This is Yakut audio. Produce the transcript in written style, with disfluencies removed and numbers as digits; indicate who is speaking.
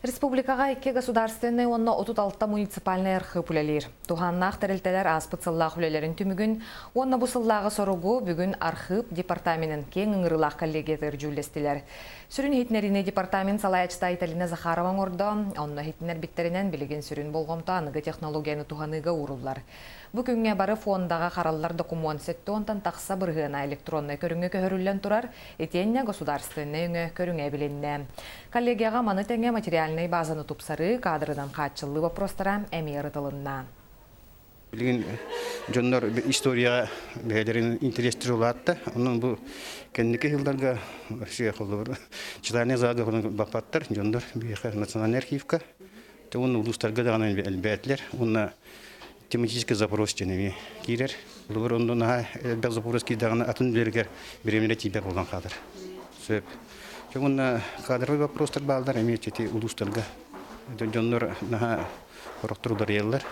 Speaker 1: Республикаҕа икки государственнай уонна 36 муниципальнай архыып үлэлиир. Туһааннаах тэрилтэлэр ааспыт сыллаах үлэлэрин түмүгүн уонна бу сыллааҕы соругу бүгүн архыып департаменын киэҥ ыҥырыылаах коллегиятыгар дьүүллэстилэр. Сүрүн иһитиннэриини департамент салайааччыта Айталина Захарова оҥордо. Онно иһитиннэрбиттэринэн билигин сүрүн болҕомто аныгы технологияны туһаныыга ууруллар. Бу күҥҥэ бары фондаҕа хараллар докумуон 70-тан тахса бырыһыана электроннай көрүҥҥэ көһөрүллэн турар, итиэннэ государственнай өҥө көрүҥэ эбилиннэ. Коллегияҕа маны тэҥэ материальнай базаны тупсарыы, кадрынан хааччыллыы боппуруостара эмиэ ырытылынна.
Speaker 2: Билигин дьоннор историяҕа бэйэлэрин интэриэстэрэ улаатта. Онон бу кэнники сылларга вообще холобур читальный залга баппаттар дьоннор биһиэхэ национальный архивка уонна улуустарга даҕаны элбээтилэр уонна тематический запрос диэн эмиэ киирэр. Холобур, онно наһаа элбэх запрос киирдэҕинэ атын үлэлэригэр бириэмэлэ тиийбэт буолан хаалар. Сөп. Уонна кадровый вопростар бааллар эмиэ ити улуустарга. Дьоннор наһаа сорохтор уларыйаллар.